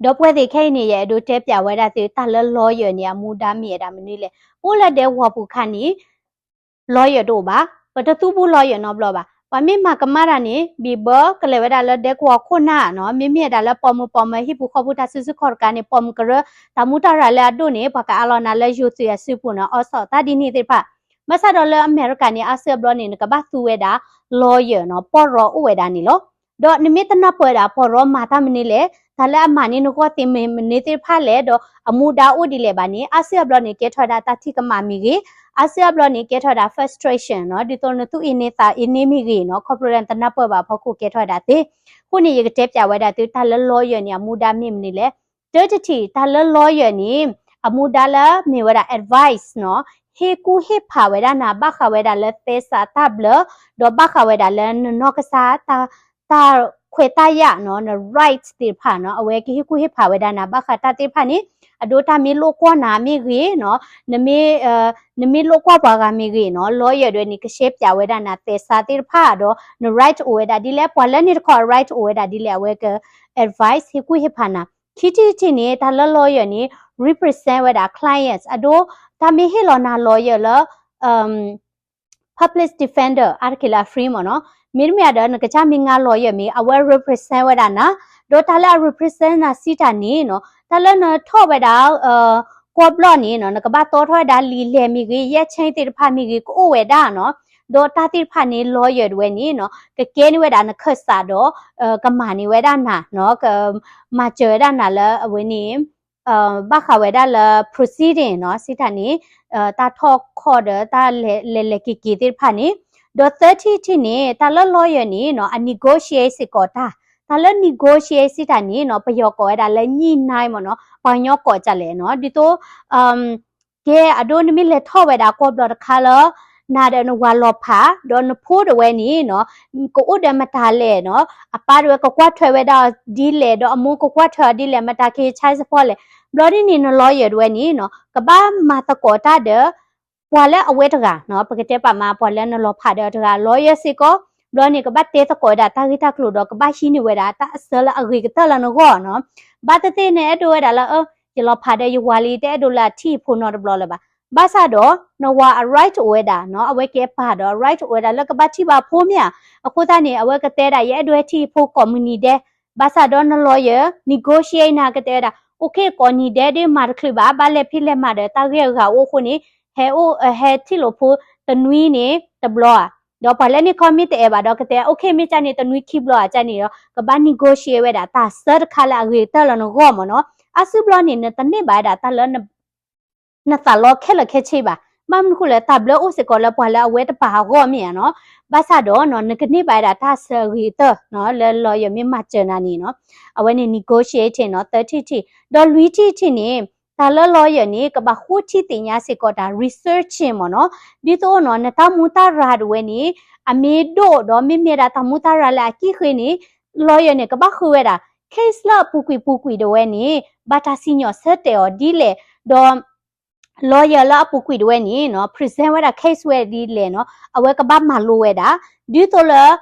ဒီပုၢ်ဝဲၢ်သ့ၣ်ခဲအံၤန့ၣ် ယအဲၣ်ဒိးတဲပၠးဝဲဒၣ်သု တၢ်လၢ lawyer န့ၣ် အမူဒါမ့ၢ်ဝဲဒၣ်မနုၤလဲၣ်. ပအိၣ်လၢဒဲကဝီၤပူၤခါန့ၣ် lawyer တအိၣ်ဘၣ်, ပတသူဘူး lawyer နီတဘျီဘၣ်. ပှၤမ့ၢ်မၤကမၣ်တၢ်န့ၣ် ဘံၣ်ဘၢကလဲၤဝဲဒၣ်လၢဒဲကဝီၤခိၣ်နၢ်နီၤ, မ့မ့ၢ်ဝဲဒၣ်လၢပိာ်မုၣ်ပိာ်မၢၤဟံၣ်ပူၤဃီပူၤ တၢ်စုဆူၣ်ခီၣ်တကးန့ၣ် ပိာ်မုၣ်ကရၢ တၢ်မူတၢ်ရၢ်လၢအဒိၣ်န့ၣ် ပှၤကအးလီၤနၤလၢယိၤသုးအစုပူၤနီၤ, အီစီၣ်တၢ်ဒ်န့ၣ်သ့ၣ်တဖၣ်. ဘၣ်ဆၣ်ဒီးလၢအမဲရကၤန့ၣ် အါစုအါဘျီန့ၣ် နကဘၣ်သူဝဲဒၣ် lawyer နီၤ, ပီၢ်ရီအိၣ်ဝဲဒၣ်န့ၣ်လီၤ. ဒီးနမ့ၢ်တနၢ်ပၢၢ်ဝဲဒၣ်ပီၢ်ရီမၤတၢ်မနုၤလဲၣ်, တၢ်လၢအမၤန့ၢ်နဂီၢ်သ့ၣ်မနုၤသ့ၣ်တဖၣ်လဲၣ်, ဒီးအမူဒါအိၣ်ဒ်လဲၣ်ဘၣ်န့ၣ် အါစုအါဘျီန့ၣ် ကဲထီၣ်ဝဲဒၣ်တၢ်ထံၣ်ကမၣ်မ့ၢ်ဂ့ၤ, အါစုအါဘျီန့ၣ် ကဲထီၣ်ဝဲဒၣ် frustration နီၤ, ဒ်သိးနသူၣ်အ့န့သးအ့န့မ့ၢ်ဂ့ၤနီၤ, ခီဖျိလၢနတနၢ်ပၢၢ်ဘၣ်အဖီခိၣ်ကဲထီၣ်ဝဲဒၣ်သ့. အဃိန့ၣ် ယကတဲပၠးဝဲဒၣ်သု တၢ်လၢ lawyer န့ၣ် အမူဒါမ့ၢ်မနုၤလဲၣ်. တၢတထံၣ် တၢ်လၢ lawyer န့ၣ် အမူဒါလၢမ့ၢ်ဝဲဒၣ် advice နီၤ, ဟ့ၣ်ကူၣ်ဟ့ၣ်ဖးဝဲဒၣ်နၤ ဘၣ်ဃးဝဲဒၣ်လၢသဲစးတၢ်ဘျၢ, ဒီးဘၣ်ဃးဝဲဒၣ်လၢနနီၢ်ကစၢ် တၢ်ခွဲးတၢ်ယာ်နီၤ, န right သ့ၣ်တဖၣ်နီၤ, အဝဲကဟ့ၣ်ကူၣ်ဟ့ၣ်ဖးဝဲဒၣ်နၤ ဘၣ်ဃးတၢ်သ့ၣ်တဖၣ်န့ၣ်, အဒိတၢ်မ့ၢ်လိၣ်ကွီၢ်နၤမ့ၢ်ဂ့ၤနီၤ, နမ့ၢ် နမ့ၢ်လိၣ်ကွီၢ်ပှၤဂၤမ့ၢ်ဂ့ၤနီၤ, lawyer ဒၣ်ဝဲန့ၣ် ကရှဲပၠးဝဲဒၣ်နၤ သဲစးသ့ၣ်တဖၣ်ဒီး န right အိၣ်ဝဲဒၣ်ဒ်လဲၣ်, ပှၤလၢန့ၣ်တခီ right အိၣ်ဝဲဒၣ်ဒ်လဲၣ်, အဝဲက advice ဟ့ၣ်ကူၣ်ဟ့ၣ်ဖးနၤ. ခံထံၣ်တထံၣ်န့ၣ် တၢ်လၢ lawyer န့ၣ် represent ဝဲဒၣ် clients အဒိ တၢ်မ့ၢ်ဟ့ၣ်လီၤနၤ lawyer လၢ public defender အါတက့ၢ်လၢအ free မ့ၢ်နီၤ, မ့တမ့ၢ်ဒီး နကစၢ်မ့ၢ်ငါ lawyer မ့ၢ် အဝဲ represent ဝဲဒၣ်နၤ, ဒီးတၢ်လၢအ represent နၤစံးတၢ်န့ၣ်နီၤ, တၢ်လၢနထီၣ်ဝဲဒၣ် ကွီၢ်ဘျီၣ်န့ၣ်နီၤ, နကဘၣ်တီထီၣ်ဝဲဒၣ်လံာ်လဲၢ်မ့ၢ်ဂ့ၤ, ယဲၢ်ဆ့သ့ၣ်တဖၣ်မ့ၢ်ဂ့ၤ ကအိၣ်ဝဲဒၣ်နီၤ, ဒီးတၢ်သ့ၣ်တဖၣ်န့ၣ် lawyer ဒၣ်ဝဲန့ၣ်နီၤ, ကကဲန့ၢ်ဝဲဒၣ်နခၢၣ်စးဒီး ကမၤန့ၢ်ဝဲဒၣ်နၤနီၤ, ကမၤစၢၤဝဲဒၣ်နၤလၢအဝဲန့ၣ် ဘၣ်ဃးဝဲဒၣ်လၢ proceeding နီၤ, စံးတၢ်န့ၣ် တၢ်ထီၣ်ခီၣ်ဒီးတၢ်လဲၤလဲၤက့ၤက့ၤသ့ၣ်တဖၣ်န့ၣ်, ဒီးသၢထံၣ်တထံၣ်န့ၣ် တၢ်လၢ lawyer န့ၣ်နီၤ, အ negotiate စ့ၢ်ကီးတၢ်, တၢ်လၢ negotiate စံးတၢ်န့ၣ်နီၤ, ပယီၤကိးဝဲဒၣ်လၢ ညှိနှိုင်း မ့ၢ်နီၤ, ပှၤကညီကိးဒ်လဲၣ်နီၤ, ဒ်သိး ကဲအဒိ နမ့ၢ်လဲၤထီၣ်ဝဲဒၣ်ကွီၢ်ဘျီၣ်တခါလၢ နၤဒီးနဝၤလီၤဖး ဒီးနဖိဒၣ်ဝဲန့ၣ်နီၤ, ကအိၣ်ဒီးမတၤလဲၣ်နီၤ, အပၢ်ဒၣ်ဝဲကကွၢ်ထွဲဝဲဒၣ်အီၤဒ်လဲၣ်, ဒီးအမိၢ်ကကွၢ်ထွဲအီၤဒ်လဲၣ်, မတၤကဟ့ၣ် child support လဲၣ်, ဘျီဒ်န့ၣ် န lawyer ဒၣ်ဝဲန့ၣ်နီၤ, ကဘၣ်မၤသကိးတၢ်ဒီး ပှၤလၢအဝဲတဂၤနီၤ, ပကတဲပာ်မး ပှၤလၢနလီၤဖးဒီးတဂၤ lawyer စ့ၢ်ကီး, ဘျီန့ၣ် ကဘၣ်တဲသကိးဝဲဒၣ်တၢ်ဂ့ၢ်တၢ်ကျိၤဒီး ကဘၣ်ဟံးန့ၢ်ဝဲဒၣ်တၢ်အဆၢလၢအဂ့ၤကတၢၢ်လၢနဂီၢ်နီၤ, ဘၣ်သ့ၣ်သ့ၣ်န့ၣ် အဲၣ်ဒိးဝဲဒၣ်လၢ အၢ ယလီၤဖးဒီးယဝၤလံ တအဲၣ်ဒိးလၢအထံၣ်ယဖိနီတဘျီလၢၤဘၣ်. ဘၣ်ဆၣ်ဒီး နဝၤအ right အိၣ်ဝဲဒၣ်နီၤ, အဝဲကဲပၢ်ဒီး အ right အိၣ်ဝဲဒၣ်လၢကဘၣ်ထံၣ်ဘၣ်အဖိမ့ၢ်ဧါ. အဃိသတးန့ၣ် အဝဲကတဲဒၣ် ယအဲၣ်ဒိးဟဲထံၣ်ယဖိကိးမုၢ်နံၤဒဲး. ဘၣ်ဆၣ်ဒီးန lawyer negotiate နၤကတဲဝဲဒၣ် okay ကိးနံၤဒဲးဒ်မၤတချုးဘၣ်, ဘၣ်လဲၤဖံးလဲၤမၤဒီးတၢ်ဂ့ၢ်အဂၤအိၣ်အဃိန့ၣ် ဟဲအိၣ် ဟဲထံၣ်လိာ်ဖိတနွံန့ၣ်တဘျီဧါ. ဒီးပှၤလၢန့ၣ်ခီမ့ၢ်တအဲၣ်ဘၣ်ဒီးကတဲ okay မ့ၢ်ကန့ၣ် တနွံခံဘျီဧါ ကန့ၣ်ဒီး ကဘၣ် negotiate ဝဲဒၣ်တၢ်ဆၢတခါလၢအဂ့ၤကတၢၢ်လၢနဂီၢ်မ့ၢ်နီၤ. အါစုဘျီန့ၣ် နတန့ၢ်ဘၣ်ဝဲဒၣ်တၢ်လၢ နသးလီခဲလၢာ်ခဲဆ့ဘၣ်. ဘၣ်မနုၤဃိလဲၣ် တၢ်ဘျၢအိၣ်စ့ၢ်ကီးလၢပှၤလၢအဝဲတပာ်အဂီၢ်မ့ၢ်ဧါနီၤ. ဘၣ်ဆၣ်ဒီးနီၤ နကန့ၢ်ဘၣ်ဝဲဒၣ်တၢ်ဆၢအဂ့ၤကတၢၢ်နီၤ လၢ lawyer မ့ၢ်မၤစၢၤနၤန့ၣ်နီၤ. အဝဲန့ၣ် negotiating နီၤ သၢထံၣ်တထံၣ်. ဒီးလွံၢ်ထံၣ်တထံၣ်န့ၣ် တၢ်လၢ lawyer န့ၣ် ကဘၣ်ဃိထံသ့ၣ်ညါစ့ၢ်ကီးတၢ် researching မ့ၢ်နီၤ. ဒ်သိးနီၤ နတၢ်မူတၢ်ရၢ်ဒၣ်ဝဲန့ၣ် အမ့ၢ်ဒိၣ်ဒီးမ့မ့ၢ်ဒၣ်တၢ်မူတၢ်ရၢ်လၢအကံၣ်ဃ့န့ၣ် lawyer န့ၣ် ကဘၣ်ဃုဝဲဒၣ် case လၢအပူၤကွံာ်ပူၤကွံာ်ဒၣ်ဝဲန့ၣ် ဘၣ်တၢ်စံၣ်ညီၣ်ဆၢတဲာ်အီၤဒ်လဲၣ်, ဒီး lawyer လၢအပူၤကွံာ်ဒၣ်ဝဲန့ၣ်နီၤ present ဝဲဒၣ် case ဝဲဒ်လဲၣ်နီၤ အဝဲကဘၣ်မၤလိဝဲဒၣ် ဒ်သိးလၢ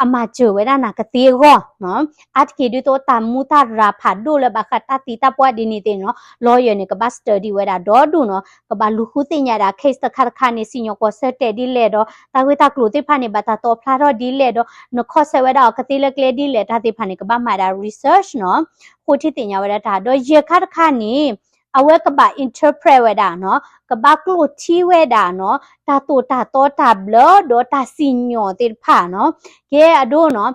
အမၤစၢၤဝဲဒၣ်နၤကသ့အဂီၢ်နီၤ. အါတက့ၢ်ဒ်သိးတၢ်မူတၢ်ရၢ်ဖးဒိၣ်လၢဘၣ်ဃးတၢ်သံတၢ်ပှၢ်ဒ်န့ၣ်သ့ၣ်နီၤ lawyer န့ၣ် ကဘၣ် study ဝဲဒၣ်ဒီဒူၣ်နီၤ ကဘၣ်လူၤဃုသ့ၣ်ညါဒၣ် case တခါတခါန့ၣ် စံၣ်ညီၣ်ကွီၢ်ဆၢတဲာ်ဒ်လဲၣ်ဒီး တၢ်ဂ့ၢ်တၢ်ကျိၤသ့ၣ်တဖၣ်န့ၣ် ဘၣ်တၢ်တီဖျါထီၣ်ဒ်လဲၣ်ဒီး နခီဆၢဝဲဒၣ်အီၤကသ့လၢကျဲဒ်လဲၣ် တၢ်သ့ၣ်တဖၣ်န့ၣ် ကဘၣ်မၤဒၣ် research နီၤ ဃိထံသ့ၣ်ညါဝဲဒၣ်တၢ် ဒီးယဲၢ်ခါတခါန့ၣ် အဝဲကဘၣ် interpret ဝဲဒၣ်နီၤ ကဘၣ်ကျိၣ်ထံဝဲဒၣ်နီၤ တၢ်သိၣ်တၢ်သီတၢ်ဘျၢ ဒီးတၢ်စံၣ်ညီၣ်သ့ၣ်တဖၣ်နီၤ ကဲအဒိနီၤ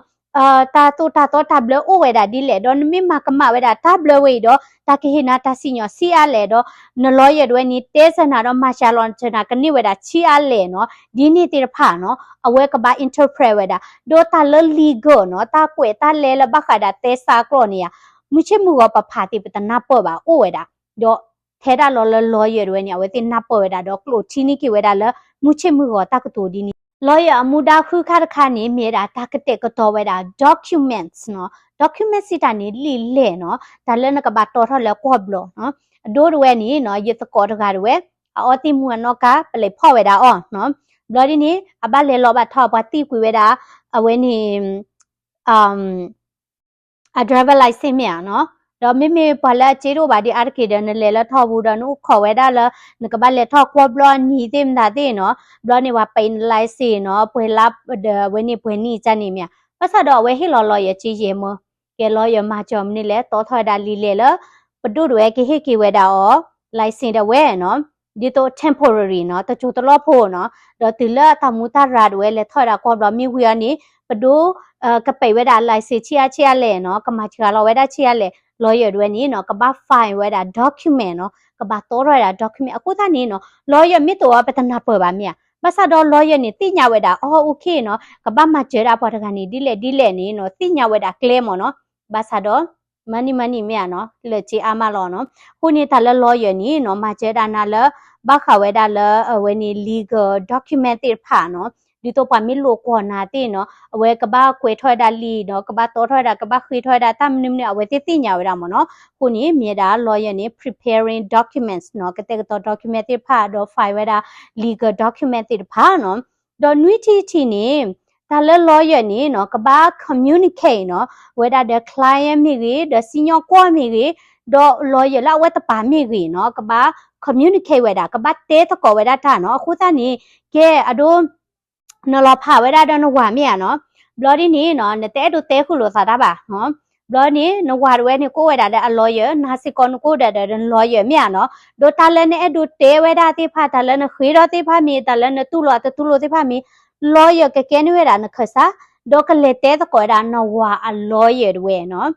တၢ်သိၣ်တၢ်သီတၢ်ဘျၢအိၣ်ဝဲဒၣ်ဒ်လဲၣ် ဒီးနမ့ၢ်မၤကမၣ်ဝဲဒၣ်တၢ်ဘျၢဝဲအံၤဒီး တၢ်ကဟ့ၣ်နၤတၢ်စံၣ်ညီၣ်ဆံးအါလဲၣ်ဒီး န lawyer ဒၣ်ဝဲန့ၣ် တဲစၢၤနၤဒီးမၤစှၤလီၤစၢၤနၤကန့ၢ်ဝဲဒၣ်ဆံးအါလဲၣ်နီၤ ဒ်န့ၣ်သ့ၣ်တဖၣ်နီၤ အဝဲကဘၣ် interpret ဝဲဒၣ် ဒီးတၢ်လၢ legal နီၤ တၢ်ကွဲးတၢ်လဲလၢဘၣ်ဃးဒၣ်သဲစးအကျိာ်န့ၣ်ဧါ မုၢ်ဆ့ၣ်မုၢ်ဂီၤပဖးသ့ၣ်ပတနၢ်ပၢၢ်ဘၣ်အိၣ်ဝဲဒၣ် ဒီးထဲဒၣ်လီၤလၢ lawyer ဒၣ်ဝဲန့ၣ် အဝဲသ့ၣ်နၢ်ပၢၢ်ဝဲဒၣ်ဒီးကျိၣ်ထံန့ၢ်က့ၤဝဲဒၣ်လၢ မုၢ်ဆ့ၣ်မုၢ်ဂီၤတၢ်ကတိၤဒ်န့ၣ် lawyer အမူဒါဃုခါတခါန့ၣ် မ့ၢ်ဝဲဒၣ်တၢ်ကတဲာ်ကတီၤဝဲဒၣ် documents နီၤ documents စံးတၢ်န့ၣ် လံာ်လဲၢ်နီၤ တၢ်လၢနကဘၣ်တီထီၣ်လၢကွီၢ်ဘျီၣ်နီၤ အဒိဒၣ်ဝဲန့ၣ်နီၤ ယသကိးတဂၤဒၣ်ဝဲ အအီသံၣ်မူအနီၢ်ကါ ပလဲၤဖီၣ်ဝဲဒၣ်အီၤနီၤ ဘျီဒ်န့ၣ် အဘၣ်လဲၤလီၤဘၣ်ထီၣ်ပှၤသံကွံာ်ဝဲဒၣ် အဝဲန့ၣ် အ driver license မ့ၢ်ဧါနီၤ ဒီးမ့မ့ၢ်ပှၤလၢအစ့တအိၣ်ဘၣ်ဒံးအါတက့ၢ်ဒီး နလဲၤလၢထီၣ်ပူၤဒီး နအိၣ်ခိးဝဲဒၣ်လၢ နကဘၣ်လဲၤထီၣ်ကွီၢ်ဘျီအနံၤသ့ၣ်မတၤသ့ၣ်နီၤ, ဘျီန့ၣ် ပှၤပာ်န license နီၤ, ပှဲၤလါဒီးအဝဲန့ၣ်ပှဲၤနံၣ်ကန့ၣ်မ့ၢ်ဧါ. ဘၣ်ဆၣ်ဒီးအဝဲဟ့ၣ်လီၤ lawyer စ့ယဲၢ်မၢ, ကဲ lawyer မၤစၢၤမနုၤလဲၣ်, တီထီၣ်ဝဲဒၣ်လံာ်လဲၢ်လၢ ပဒိၣ်ဒၣ်ဝဲကဟ့ၣ်က့ၤဝဲဒၣ်အီၤ license ဒၣ်ဝဲနီၤ, ဒ်သိး temporary နီၤ, တစိၤတလီၢ်ဖိနီၤ, ဒီးတုၤလၢအတၢ်မူတၢ်ရၤဒၣ်ဝဲလဲၤထီၣ်ဝဲဒၣ်ကွီၢ်ဘျီမ့ၢ်ဝံၤအီၤန့ၣ် ပဒိၣ် ကပာ်ဝဲဒၣ် license ဆံးအါဆံးအါလဲၣ်နီၤ, ကမၤစှၤလီၤဝဲဒၣ်ဆံးအါလဲၣ်, lawyer ဒၣ်ဝဲန့ၣ်နီၤ ကဘၣ် file ဝဲဒၣ် document နီၤ, ကဘၣ်တီထီၣ်ဝဲဒၣ် document အဃိသတးန့ၣ်နီၤ, lawyer မ့ၢ်တအိၣ်အီၤ ပတနၢ်ပၢၢ်ဘၣ်မ့ၢ်ဧါ. ဘၣ်ဆၣ်ဒီး lawyer န့ၣ် သ့ၣ်ညါဝဲဒၣ် အိ okay နီၤ, ကဘၣ်မၤစၢၤဒၣ်ပှၤတဂၤန့ၣ် ဒ်လဲၣ်ဒ်လဲၣ်န့ၣ်နီၤ, သ့ၣ်ညါဝဲဒၣ်ကျဲမ့ၢ်နီၤ. ဘၣ်ဆၣ်ဒီး money money မ့ၢ်ဧါနီၤ, လၢာ်စ့အါမးလီၤနီၤ. အဃိန့ၣ် တၢ်လၢ lawyer န့ၣ်နီၤ မၤစၢၤဒၣ်နၤလၢ ဘၣ်ဃးဝဲဒၣ်လၢအဝဲန့ၣ် legal document သ့ၣ်တဖၣ်နီၤ, ဒ်သိးပှၤမ့ၢ်လိာ်ကွီၢ်နၤသ့ၣ်နီၤ, အဝဲကဘၣ်ကွဲးထီၣ်ဝဲဒၣ်လံာ်နီၤ, ကဘၣ်တီထီၣ်ဝဲဒၣ်, ကဘၣ်ဃ့ထီၣ်ဝဲဒၣ် တၢ်မနုၤမနုၤ အဝဲသ့ၣ်သ့ၣ်ညါဝဲဒၣ်မ့ၢ်နီၤ. အဃိန့ၣ် မ့ၢ်ဝဲဒၣ် lawyer န့ၣ် preparing documents နီၤ, ကတဲာ်ကတီၤ document သ့ၣ်တဖၣ် ဒီး file ဝဲဒၣ် legal document သ့ၣ်တဖၣ်နီၤ. ဒီးနွံထံၣ်တထံၣ်န့ၣ် တၢ်လၢ lawyer န့ၣ်နီၤ ကဘၣ် communicate နီၤ ဝဲဒၣ်ဒီး client မ့ၢ်ဂ့ၤ, ဒီးစံၣ်ညီၣ်ကွီၢ်မ့ၢ်ဂ့ၤ, ဒီး lawyer လၢအဝဲတပာ်မ့ၢ်ဂ့ၤနီၤ, ကဘၣ် communicate ဝဲဒၣ်, ကဘၣ်တဲသကိးဝဲဒၣ်တၢ်နီၤ. အဃိသတးန့ၣ် ကဲအဒိ နလီၤဖးဝဲဒၣ်ဒီးနဝၤမ့ၢ်ဧါနီၤ, ဘျီဒ်န့ၣ်နီၤ နတအဲၣ်ဒိးတဲဃုာ်လိာ်သးတၢ်ဘၣ်. ဘျီန့ၣ် နဝၤဒၣ်ဝဲန့ၣ် ကအိၣ်ဝဲဒၣ်ဒီးအ lawyer, နၤစ့ၢ်ကီးနကအိၣ်ဒၣ်ဒီး lawyer မ့ၢ်ဧါနီၤ. ဒီးတၢ်လၢနအဲၣ်ဒိးတဲဝဲဒၣ်သ့ၣ်တဖၣ်, တၢ်လၢနဃ့ထီၣ်သ့ၣ်တဖၣ်မ့ၢ်, တၢ်လၢနတူၢ်လိာ်အတတူၢ်လိာ်သ့ၣ်တဖၣ်မ့ၢ်, lawyer ကကဲန့ၢ်ဝဲဒၣ်နခၢၣ်စး, ဒီးကလဲၤတဲသကိးဝဲဒၣ်နဝၤအ lawyer ဒၣ်ဝဲနီၤ.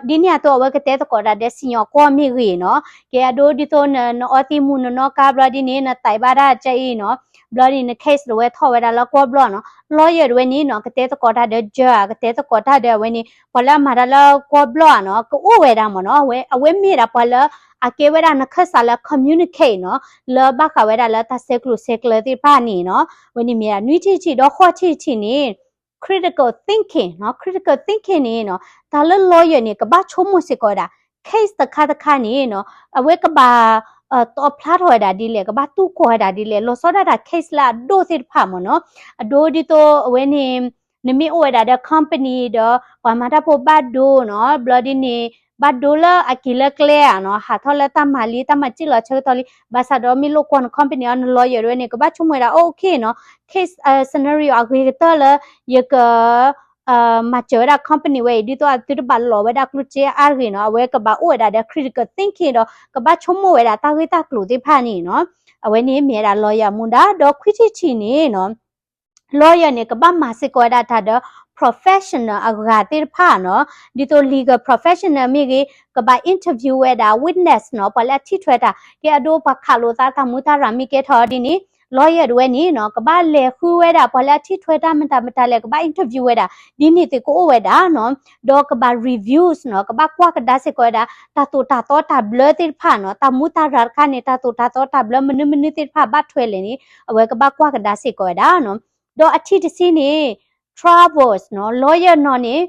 ဒီးဒ်န့ၣ်အသိး အဝဲကတဲသကိးတၢ်ဒီးစံၣ်ညီၣ်ကွီၢ်မ့ၢ်ဂ့ၤနီၤ, ကဲအဒိဒ်သိးန နအီသံးမူးနနီၣ်ကါဘျီဒ်န့ၣ် နသးဘၣ်ဒၣ်ကအံၤနီၤ, ဘျီန့ၣ် န case ဒၣ်ဝဲထီၣ်ဝဲဒၣ်လၢကွီၢ်ဘျီၣ်နီၤ. lawyer ဒၣ်ဝဲန့ၣ်နီၤ ကတဲသကိးတၢ်ဒီး judge ကတဲသကိးတၢ်ဒီးအဝဲန့ၣ် ပှၤလၢအမၤတၢ်လၢကွီၢ်ဘျီၣ်ဧါနီၤ ကအိၣ်ဝဲဒၣ်မ့ၢ်နီၤ. အဝဲမ့ၢ်ဒၣ်ပှၤလၢအကဲဝဲဒၣ်နခၢၣ်စးလၢ communicate နီၤ, လၢဘၣ်ဃးဝဲဒၣ်လၢတၢ်ဆဲးကျိးဆဲးကျၢသ့ၣ်တဖၣ်န့ၣ်နီၤ. အဝဲန့ၣ်မ့ၢ်ဒၣ်နွံထံၣ်တထံၣ်, ဒီးဃိးထံၣ်တထံၣ်န့ၣ် critical thinking နီၤ. critical thinking န့ၣ်နီၤ တၢ်လၢ lawyer န့ၣ် ကဘၣ်ဆိကမိၣ်စ့ၢ်ကီးဝဲဒၣ် case တခါတခါန့ၣ်နီၤ အဝဲကဘၣ် တီဖျါထီၣ်ဝဲဒၣ်ဒ်လဲၣ်, ကဘၣ်တူၢ်ကီၢ်ဝဲဒၣ်ဒ်လဲၣ်, လီၤဆီဒၣ်တၢ် case လၢအဒိၣ်သ့ၣ်တဖၣ်မ့ၢ်နီၤ. အဒိဒ်သိးအဝဲန့ၣ် နမ့ၢ်အိၣ်ဝဲဒၣ်ဒီး company ဒီး ပှၤမၤတၢ်ဖိဘၣ်ဒိနီၤ, ဘျီဒ်န့ၣ် ဘၣ်ဒိလၢအက့ၤလၢကျဲဧါနီၤ, ဟးထီၣ်လၢတၢ်မၤလံ, တၢ်မၤစံၣ်လီၤဆၢကတီၢ်လံ, ဘၣ်ဆၣ်ဒီးမ့ၢ်လိာ်ကွီၢ်န company အီၤ န lawyer ဒၣ်ဝဲန့ၣ် ကဘၣ်ဆိကမိၣ်ဝဲဒၣ် အိၣ် okay နီၤ, case scenario အဂ့ၤကတၢၢ်လၢ ယက မၤစၢၤဝဲဒၣ် company ဝဲအံၤ ဒ်သိးအသုတဘၣ်လီၤဝဲဒၣ်ကျိၣ်စ့အါတဂ့ၤနီၤ. အဝဲကဘၣ်အိၣ်ဝဲဒၣ်ဒီး critical thinking ဒီး ကဘၣ်ဆိကမိၣ်ဝဲဒၣ်တၢ်ဂ့ၢ်တၢ်ကျိၤသ့ၣ်တဖၣ်န့ၣ်နီၤ. အဝဲန့ၣ်မ့ၢ်ဝဲဒၣ် lawyer အမူဒါ. ဒီးခွံထံၣ်တထံၣ်န့ၣ်နီၤ lawyer န့ၣ် ကဘၣ်မၤစ့ၢ်ကီးဝဲဒၣ်တၢ်ဒီး professional အဂၤသ့ၣ်တဖၣ်နီၤ, ဒ်သိး legal professional မ့ၢ်ဂ့ၤ, ကဘၣ် interview ဝဲဒၣ် witness နီၤ, ပှၤလၢအထံၣ်ထွဲတၢ်, ကဲအဒိပှၤခးလိာ်သးတၢ်မူတၢ်ရၤမ့ၢ်ကဲထီၣ်ဒ်န့ၣ် lawyer ဒၣ်ဝဲန့ၣ်နီၤ ကဘၣ်လဲၤဃုဝဲဒၣ်ပှၤလၢအထံၣ်ထွဲတၢ်မတၤမတၤလဲၣ်, ကဘၣ် interview ဝဲဒၣ် ဒ်န့ၣ်သ့ၣ်ကအိၣ်ဝဲဒၣ်နီၤ. ဒီးကဘၣ် reviews နီၤ, ကဘၣ်ကွၢ်ကဒါစ့ၢ်ကီးဝဲဒၣ် တၢ်သိၣ်တၢ်သီတၢ်ဘျၢသ့ၣ်တဖၣ်နီၤ, တၢ်မူတၢ်ရၤတခါန့ၣ် တၢ်သိၣ်တၢ်သီတၢ်ဘျၢမနုၤမနုၤသ့ၣ်တဖၣ်ဘၣ်ထွဲလဲၣ်န့ၣ် အဝဲကဘၣ်ကွၢ်ကဒါစ့ၢ်ကီးဝဲဒၣ်နီၤ. ဒီးအထံၣ်တဆံန့ၣ် travels နီၤ, lawyer နီၤန့ၣ်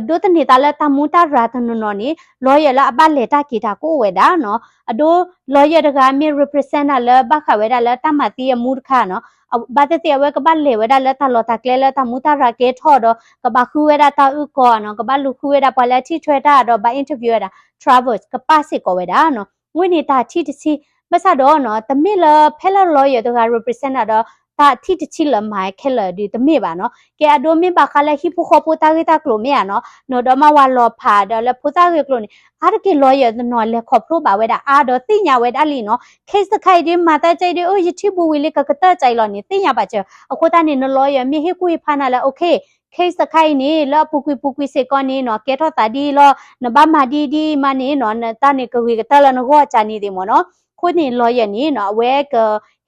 ဒိးသန့ၤသးလၢတၢ်မူတၢ်ရၤတနီၤနီၤန့ၣ် lawyer လၢအဘၣ်လဲၤတၢ်က့ၤတၢ်ကအိၣ်ဝဲဒၣ်နီၤ. အဒိ lawyer တဂၤမ့ၢ် represent နၤလၢဘၣ်ဃးဝဲဒၣ်လၢတၢ်မၤသံအမူတခါနီၤ, ဘၣ်သ့ၣ်သ့ၣ်အဝဲကဘၣ်လဲၤဝဲဒၣ်လၢတၢ်လီၢ်တၢ်ကျဲလၢတၢ်မူတၢ်ရၤကဲထီၣ်ဒီး ကဘၣ်ဃုဝဲဒၣ်တၢ်အုၣ်ကီၤနီၤ, ကဘၣ်လူၤဃုဝဲဒၣ်ပှၤလၢအထံၣ်ထွဲတၢ်ဒီးဘၣ် interview ဝဲဒၣ် travels ကပၣ်စ့ၢ်ကီးဝဲဒၣ်နီၤ. အဝဲန့ၣ်တၢ်ထံၣ်တဆံ, ဘၣ်ဆၣ်ဒီးနီၤ တမ့ၢ်လၢဖဲလၢ lawyer တဂၤ represent နၤဒီး တၢ်ထံၣ်တဆံလၢမၤခဲလၢာ်ဒုးတမ့ၢ်ဘၣ်နီၤ. ကဲအဒိမ့ၢ်ဘၣ်ဃးလၢဟံၣ်ဖိဃီဖိတၢ်ဂ့ၢ်တၢ်ကျိၤမ့ၢ်ဧါနီၤ, နီၤဒီးမါဝၤလီၤဖးဒီးလၢဖိသၣ်ဂ့ၢ်ကျိၤန့ၣ် အါတက့ၢ် lawyer တနီၤလဲၤခီဖျိဘၣ်ဝဲဒၣ်အါဒီးသ့ၣ်ညါဝဲဒၣ်လံနီၤ. case တခါအံၤဒ်မၤတၢ်ကဲအံၤဒ် အိ ယထံၣ်ဘူးဝံၤလံ ကကတၢၢ်ကဲအံၤလီၤန့ၣ် သ့ၣ်ညါဘၣ်စၢၤ. အဃိသတးန့ၣ် န lawyer မ့ၢ်ဟ့ၣ်ကူၣ်ဟ့ၣ်ဖးနၤလၢ okay, case တခါအံၤန့ၣ် လၢအပူၤကွံာ်ပူၤကွံာ်စ့ၢ်ကီးန့ၣ်နီၤ ကဲထီၣ်သးဒ်အံၤလီၤ, နဘၣ်မၤဒ်အံၤဒ်အံၤမးန့ၣ်နီၤ နတၢ်န့ၣ်ကဂ့ၤကတၢၢ်လၢနဂီၢ်အစးန့ၣ်သ့ၣ်မ့ၢ်နီၤ. အဃိန့ၣ် lawyer န့ၣ်နီၤ အဝဲက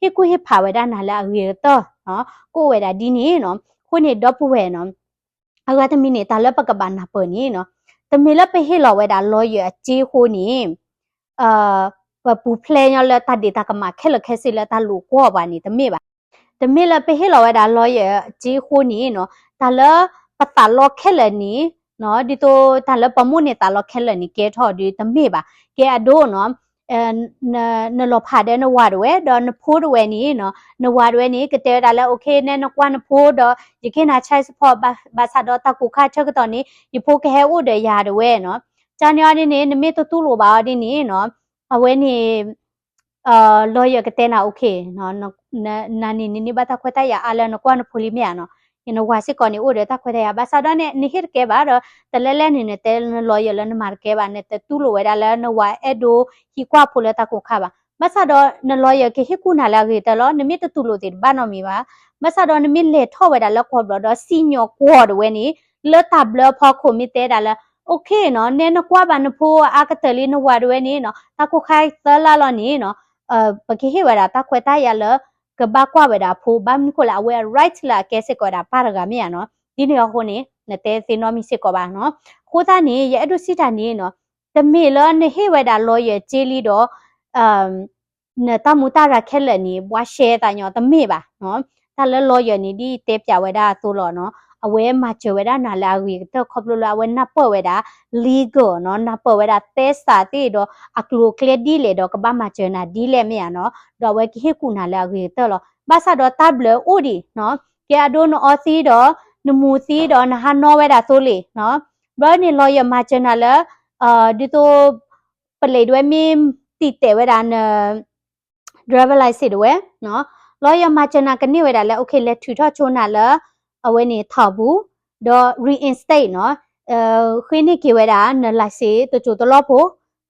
ဟ့ၣ်ကူၣ်ဟ့ၣ်ဖးဝဲဒၣ်နၤလၢအဂ့ၤကတၢၢ် ကအိၣ်ဝဲဒၣ်ဒ်န့ၣ်နီၤ. အဃိန့ၣ် ဒီပုၢ်ဝဲၢ်နီၤ အဂၤတမံၤန့ၣ် တၢ်လၢပကဘၣ်နၢ်ပၢၢ်န့ၣ်နီၤ တမ့ၢ်လၢပဟ့ၣ်လီၤဝဲဒၣ် lawyer အစ့အဃိန့ၣ် ပပူၤဖျဲးညီလၢတၢ်ဒ့ၣ်တၢ်ကမၣ်ခဲလၢာ်ခဲဆ့လၢတၢ်လိာ်ကွီၢ်ပှၤန့ၣ် တမ့ၢ်ဘၣ်. တမ့ၢ်လၢပဟ့ၣ်လီၤဝဲဒၣ် lawyer အစ့အဃိန့ၣ်နီၤ တၢ်လၢပသးလီခဲလၢာ်န့ၣ် ဒ်သိးတၢ်လၢပမိၣ်န့ၢ်သးလီခဲလၢာ်န့ၣ် ကဲထီၣ်ဒုးတမ့ၢ်ဘၣ်. ကဲအဒိနီၤ နလီၤဖးဒီးနဝၤဒၣ်ဝဲ ဒီးနဖိဒၣ်ဝဲန့ၣ်နီၤ နဝၤဒၣ်ဝဲန့ၣ် ကတဲဝဲဒၣ်လၢ okay နဲနကွၢ်နဖိဒီး ယကဟ့ၣ်နၤ child support ဘၣ်ဆၣ်ဒီးတၢ်ကိၢ်ခါဆၢကတီၢ်န့ၣ် ယဖိကဟဲအိၣ်ဒီးယၤဒၣ်ဝဲနီၤ. ကန့ၣ်အီၤဒ်န့ၣ် နမ့ၢ်တတူၢ်လိာ်ဘၣ်အီၤဒ်န့ၣ်နီၤ အဝဲန့ၣ် lawyer ကတဲနၤ okay နၤန့ၣ်နန့ၢ်ဘၣ်တၢ်ခွဲးတၢ်ယာ်အါလၢနကွၢ်နဖိလံမ့ၢ်ဧါနီၤ, နဝၤစ့ၢ်ကီးန့ၣ်အိၣ်ဒီးတၢ်ခွဲးတၢ်ယာ် ဘၣ်ဆၣ်ဒီးန့ၣ် နဟ့ၣ်တကဲဘၣ်ဒီး တလဲလဲၣ်န့ၣ် နတဲန lawyer လၢနမၤတကဲဘၣ် နတတူၢ်လိာ်ဝဲဒၣ်လၢနဝၤအဲၣ်ဒိးဟံးကွၢ်ဖိလၢတၢ်ကိၢ်ခါဘၣ်. ဘၣ်ဆၣ်ဒီးန lawyer ကဟ့ၣ်ကူၣ်နၤလၢအဂ့ၤကတၢၢ်လီၤ. နမ့ၢ်တတူၢ်လိာ်သ့ၣ်တဘၣ်နီတမံၤဘၣ်. ဘၣ်ဆၣ်ဒီးနမ့ၢ်လဲၤထီၣ်ဝဲဒၣ်လၢကွီၢ်ဘျီၣ်ဒီးစံၣ်ညီၣ်ကွီၢ်ဒၣ်ဝဲန့ၣ် လၢတၢ်ဘျၢအဖီခိၣ်မ့ၢ်တဲဒၣ်လၢ okay နီၤ နဲနကွၢ်ဘၣ်နဖိအါကတၢၢ်လံ နဝၤဒၣ်ဝဲန့ၣ်နီၤ တၢ်ကိၢ်ခါသၢလါလီၤန့ၣ်နီၤ ပကဟ့ၣ်ဝဲဒၣ်တၢ်ခွဲးတၢ်ယာ်လၢ ကဘၣ်ကွၢ်ဝဲဒၣ်အဖိ ဘၣ်မနုၤဃိလဲၣ် အဝဲအ right လၢအကဲစ့ၢ်ကီးဝဲဒၣ်ပၢ်တဂၤမ့ၢ်ဧါနီၤ. ဒ်န့ၣ်အဃိန့ၣ် နတဲသ့နီတမံၤစ့ၢ်ကီးဘၣ်နီၤ. အဃိသတးန့ၣ် ယအဲၣ်ဒိးစံးတၢ်န့ၣ်နီၤ တမ့ၢ်လၢနဟ့ၣ်ဝဲဒၣ် lawyer စ့လံဒီး နတၢ်မူတၢ်ရၤခဲလၢာ်န့ၣ် ဘှါရှဲသးညီတမ့ၢ်ဘၣ်နီၤ. တၢ်လၢ lawyer န့ၣ် ဒ်တဲပၠးဝဲဒၣ်အသိးလီၤနီၤ အဝဲမၤစၢၤဝဲဒၣ်နၤလၢအဂ့ၤကတၢၢ် ခီဖျိလၢအဝဲနၢ်ပၢၢ်ဝဲဒၣ် legal နီၤ နၢ်ပၢၢ်ဝဲဒၣ်သဲစးသ့ၣ်ဒီး အကျိၤအကျဲဒ်လဲၣ်ဒီးကဘၣ်မၤစၢၤနၤဒ်လဲၣ်မ့ၢ်ဧါနီၤ ဒီးအဝဲကဟ့ၣ်ကူၣ်နၤလၢအဂ့ၤကတၢၢ်လီၤ. ဘၣ်ဆၣ်ဒီးတၢ်ဘျၢအိၣ်ဒံးနီၤ ကဲအဒိနအီသံဒီး နမူၤသံဒီးနဟးနီၣ်ဝဲဒၣ်သိလ့ၣ်နီၤ ဘျီန့ၣ် lawyer မၤစၢၤနၤလၢ ဒ်သိး ပလံးဒၣ်ဝဲမ့ၢ်တံာ်တဲာ်ဝဲဒၣ်န driver license ဒၣ်ဝဲနီၤ lawyer မၤစၢၤနၤကန့ၢ်ဝဲဒၣ်လၢ okay လဲၤထုးထီၣ်ဆိနၤလၢ အဝဲန့ၣ်ထီၣ်ပူၤ ဒီး reinstate နီၤ ဃ့န့ၢ်က့ၤဝဲဒၣ် န license တစိၢ်တလီၢ်ဖိ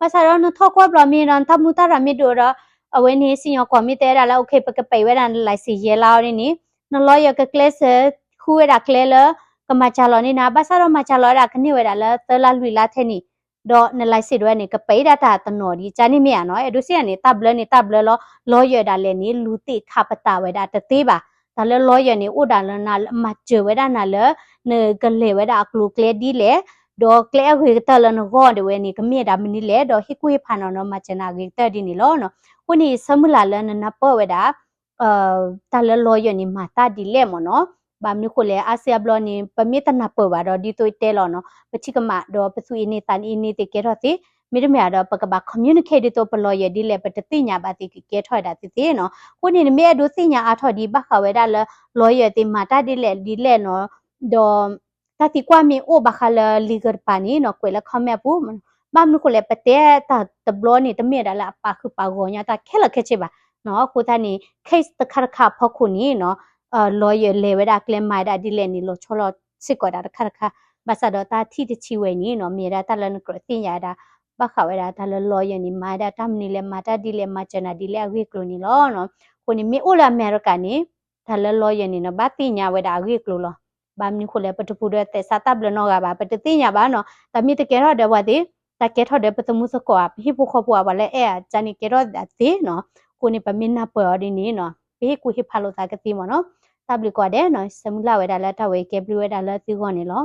ဘၣ်ဆၣ်ဒီးနထီၣ်ကွၢ်ဘျီၣ်မ့ၢ်ဒီး နတၢ်မူတၢ်ရၤမ့ၢ်ဒိၣ်ဒီး အဝဲန့ၣ်စံၣ်ညီၣ်ကွီၢ်မ့ၢ်တဲဒၣ်လၢ okay ပကပံးဝဲဒၣ်န license ယဲၢ်လါအီၤဒ်န့ၣ် န lawyer ကကျဲးစၢး ဃုဝဲဒၣ်ကျဲလၢ ကမၤစှၤလီၤန့ၢ်နၤ ဘၣ်ဆၣ်ဒီးမၤစှၤလီၤဝဲဒၣ်ကန့ၢ်ဝဲဒၣ်လၢသၢလါလွံၢ်လါထဲန့ၣ် ဒီးန license ဒၣ်ဝဲန့ၣ် ကပံးဒၣ်တၢ်တနီၤဒံး ကန့ၣ်မ့ၢ်ဧါနီၤ အဲၣ်ဒိးစံးန့ၣ် တၢ်ဘျၢန့ၣ်တၢ်ဘျၢလီၤ lawyer ဒၣ်လဲာ်န့ၣ် လူၤသ့ၣ်ခးပတာ်ဝဲဒၣ်တသ့ဘၣ် တၢ်လၢ lawyer န့ၣ် အိၣ်ဒၣ်လၢနမၤစၢၤဝဲဒၣ်နၤလၢ နကလဲၤဝဲဒၣ်အကျိၤအကျဲဒ်လဲၣ် ဒီးကျဲအဂ့ၤကတၢၢ်လၢနဂီၢ်ဒၣ်ဝဲန့ၣ် ကမ့ၢ်ဒၣ်မနုၤလဲၣ် ဒီးဟ့ၣ်ကူၣ်ဟ့ၣ်ဖးနၤနီၤ မၤစၢၤနၤအဂ့ၤကတၢၢ်ဒ်န့ၣ်လီၤ. အဃိန့ၣ် ယဆၢမုၢ်လၢ်လၢနနၢ်ပၢၢ်ဝဲဒၣ် တၢ်လၢ lawyer န့ၣ် မၤတၢ်ဒ်လဲၣ်မ့ၢ်နီၤ ဘၣ်မနုၤဃိလဲၣ် အါစုအါဘျီန့ၣ် ပမ့ၢ်တနၢ်ပၢၢ်ဘၣ်ဒီး ဒ်သိးတဲလီၤနီၤ ပထံၣ်ကမၣ်ဒီးပသူၣ်အ့န့သးအ့န့သ့ၣ်ကဲထီၣ်သ့ မ့တမ့ၢ်ဒီး ပကဘၣ် communicate ဒ်သိးပ lawyer ဒ်လဲၣ် ပတသ့ၣ်ညါဘၣ်သ့ၣ်ကကဲထီၣ်ဝဲဒၣ်သ့သ့နီၤ. အဃိန့ၣ် နမ့ၢ်အဲၣ်ဒိးသ့ၣ်ညါအါထီၣ်ဒံး ဘၣ်ဃးဝဲဒၣ်လၢ lawyer သ့ၣ်မၤတၢ်ဒ်လဲၣ်ဒ်လဲၣ်နီၤ ဒီး တၢ်သံကွၢ်မ့ၢ်အိၣ်ဘၣ်ဃးလၢ legal တပၤန့ၣ်နီၤ ကွဲးလၢ comment အပူၤ ဘၣ်မနုၤဃိလဲၣ် ပတဲတၢ်တဘျီန့ၣ် တမ့ၢ်ဒၣ်လၢအပာ်ဃုာ်ပာ်ဂီၢ်ညါတၢ်ခဲလၢာ်ခဲဆ့ဘၣ်နီၤ. အဃိသတးန့ၣ် case တခါတခါအဖီခိၣ်န့ၣ်နီၤ lawyer လဲၤဝဲဒၣ်ကျဲမၤဝဲဒၣ်ဒ်လဲၣ်န့ၣ် လီၤဆီလီၤစ့ၢ်ကီးဒၣ်တခါတခါ ဘၣ်ဆၣ်ဒီးတၢ်ထံၣ်တထံၣ်ဝဲန့ၣ်နီၤ မ့ၢ်ဝဲဒၣ်တၢ်လၢနကြၢးသ့ၣ်ညါဝဲဒၣ် ဘၣ်ဃးဝဲဒၣ်တၢ်လၢ lawyer န့ၣ် မၤဝဲဒၣ်တၢ်မနုၤလဲၣ် မၤတၢ်ဒ်လဲၣ် မၤစၢၤနၤဒ်လဲၣ်အဂ့ၢ်အကျိၤန့ၣ်လီၤ. အဃိန့ၣ် မ့ၢ်အိၣ်လၢအမဲရကၤန့ၣ် တၢ်လၢ lawyer န့ၣ်နီၤ ဘၣ်သ့ၣ်ညါဝဲဒၣ်အဂ့ၢ်အကျိၤလီၤ. ဘၣ်မနုၤဃိလဲၣ် ပတပူၤဒီးသဲးစးတၢ်ဘျၢနီတဂၤဘၣ် ပတသ့ၣ်ညါဘၣ်နီၤ တၢ်မ့ၢ်တကဲထီၣ်ဒီးပှၤသ့ၣ် တၢ်ကဲထီၣ်ဒီးပသမူသကိးဧါ ပဟံၣ်ဖိဃီဖိဧါ ပှၤလၢအဲၣ်ဧါ ကန့ၣ်ကဲထီၣ်ဒၣ်သ့နီၤ. အဃိန့ၣ် ပမ့ၢ်နၢ်ပၢၢ်အီၤဒ်န့ၣ်နီၤ ပဟ့ၣ်ကူၣ်ဟ့ၣ်ဖးလိာ်သးကသ့မ့ၢ်နီၤ. တၢ်ဘျုးကိးဂၤဒဲးနီၤ ဆၢမုၢ်လၢ်ဝဲဒၣ်လၢတၢ်ဝဲကဲဘျုးဝဲဒၣ်လၢသုဂီၢ်န့ၣ်လီၤ.